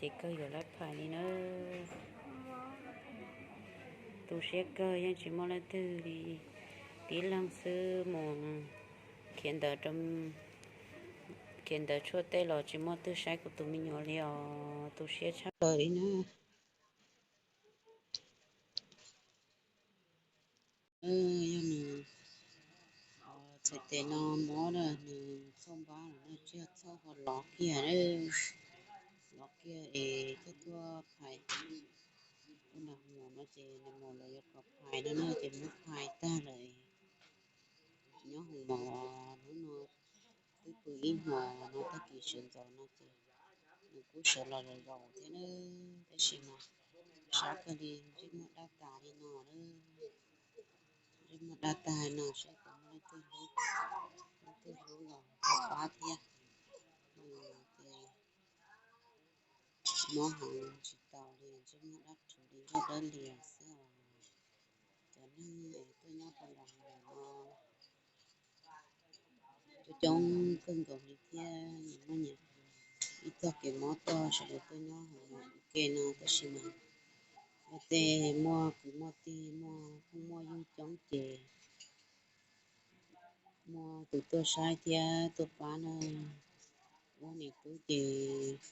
Ces kawg yuav lab phais li na. Tu siab kawg yeej tsis muaj leej twg li. Tib leeg xwb mus khiav ntawv rau, khiav ntawv tshuaj tej los tsis muaj twg saib kuv tus me nyuam li os. Tu siab tshaj plaws li na. Yog nws txhais tes no mob na, nws txhauj npab los na, tsiaj txhauj ho lov kiag, lov kiag es coj tuaj phais. Ua nram hoos maum no ces nws mus lawv yuav kom phais no na, ces muab phais tag lawm. Nyob hoos maum hnub no twb pw ib hmos no, tag kis sawv ntxov no ces nws kuj sawv los zaum zaum thiab na, tab sis mas sab kawg li, ntsej muag daj tas li no na. Ntsej muag daj tas no, saib puas muaj leej twg hlub, leej twg hlub los ho pab thiab. Ces mob heev tsis taus li, ntsej muag daj rhuv li nkauj dawb lias xwb os. Cov neeg es tuaj nyob rau nram hoos no coob coob kawg nkaus li thiab, nyias muaj nyias ib txoj kev mob tuaj, sawv daws tuaj nyob hoos maum ua ke no, tab sis mas luag tej muaj kwv muaj tij, muaj phooj muaj ywg coob ces muaj tus tuaj saib thiab tuaj pab na. Ua niam tub ces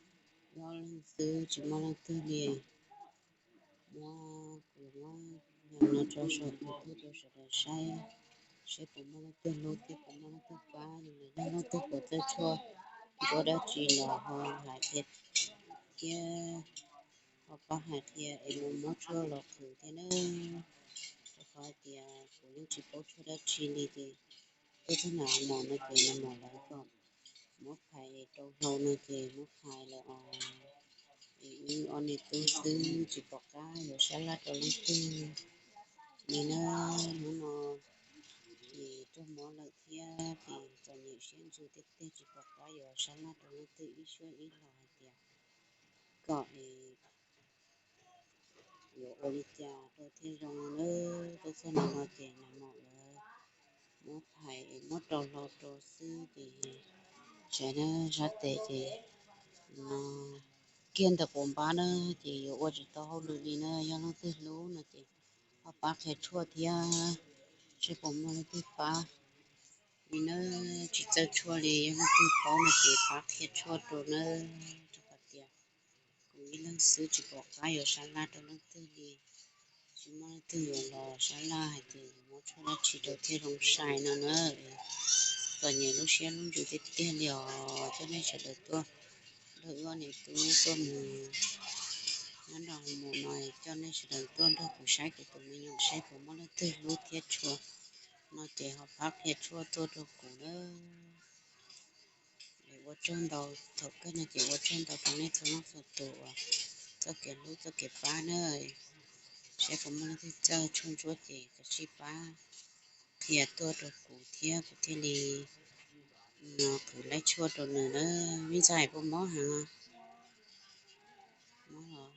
ob leeg xwb tsis muaj leej twg li. Muab kuv muab no tso saum YouTube rau sawv daws saib, saib puas muaj leej twg hlub thiab puas muaj leej twg pab, yog leej twg puas txawj tshuaj ntsuab dab tsi los ho hais qhia thiab, ho pab hais qhia es mus muab tshuaj los qhwv thiab na. Rau qhov hais tias kuv yeej tsis paub tshuaj dab tsi li ces tuaj txog nram maum no ces nram maum lawv kom muab phais rau hlau no ces muab phais lawm os. Es wb ob niam tub xwb tsis pom qab yuav sab laj rau leej twg li na. Hnub no ces raug mob lawm thiab ces txom nyem siab ntsws tiag tiag, tsis pom qab yuav sab laj rau leej twg ib suab ib los hais tias kom es yuav ua li cas rau thiaj zoo na. Tuaj txog no ces nram maum lawv muab phais es muab rau hlau rau xwb ces sab, sab tes ces no kiag ntawm quav npab na, ces yuav ua tsis tau hauj lwm li na. Yog leej twg hlub no ces ho pab qhia tshuaj thiab, saib puas muaj leej twg pab li na. Tsis txawj tshuaj li, yog leej twg paub no ces pab qhia tshuaj rau na. Rau qhov tias kuv ib leeg xwb tsis pom qab yuav sab laj rau leej twg li. Tsis muaj leej twg yuav los sab laj hais tias yuav muab tshuaj dab tsi rau thiaj zoo sai no na. Txom nyem lub siab lub ntsws tiag tiag li os. Coj nej sawv daws tuaj, nrog wb ob niam tub tuaj mus nyob nram hoos maum no, coj nej sawv daws tuaj nrog kuv saib kuv tus me nyuam saib puas muaj leej twg hlub thiab tshua no ces ho pab qhia tshuaj tuaj rau kuv na. Es ua tsaug ntau, thaum kawg no ces ua tsaug ntau rau nej txhua leej txhua tus uas txoj kev hlub txoj kev pab na. Saib puas muaj leej twg txawj tshuaj ntsuab ces kav tsij pab qhia tuaj rau kuv thiab kuv thiaj li no qhwv laib tshuaj rau nws na. Me ntxhais puas mob heev? Mob los?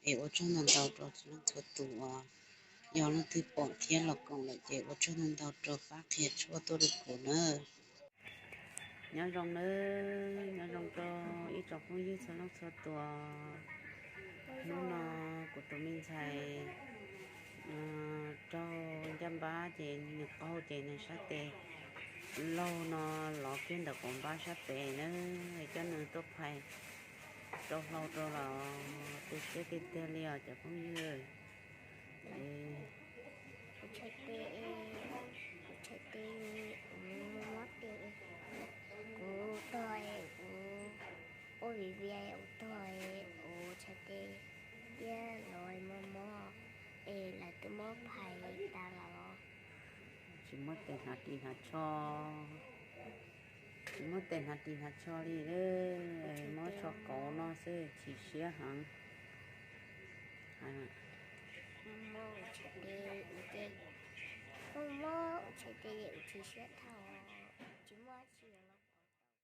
Es ua tsaug ntau ntau rau txhua leej txhua tus uas yog leej twg pom thiab los koom lawm ces ua tsaug ntau ntau rau pab qhia tshuaj tuaj rau kuv na. Nyob zoo nawb, nyob zoo rau ib tsoom phooj ywg txhua leej txhua tus. Hnub no kuv tus me ntxhais raug ncaj npab ces nws qaug ces nws sab tes laug no lov kiag ntawm quav npab sab tes na, coj nws tuaj phais rau hlau rau los tu siab tiag tiag li os cov phooj ywg. Kuv tshais tes, kuv tshais tes, kuv mob tes, kuv tog, kuv ua vim vias kuv tog, kuv tshais tes thiab los mob mob es lawv twb muab phais tas los. Tsis muaj tes hnav ris hnav tsho, tsis muaj tes hnav ris hnav tsho li, mob tsho kauv no xwb chim siab heev. Mob tshais tes, mob tshais tes chim siab dhau.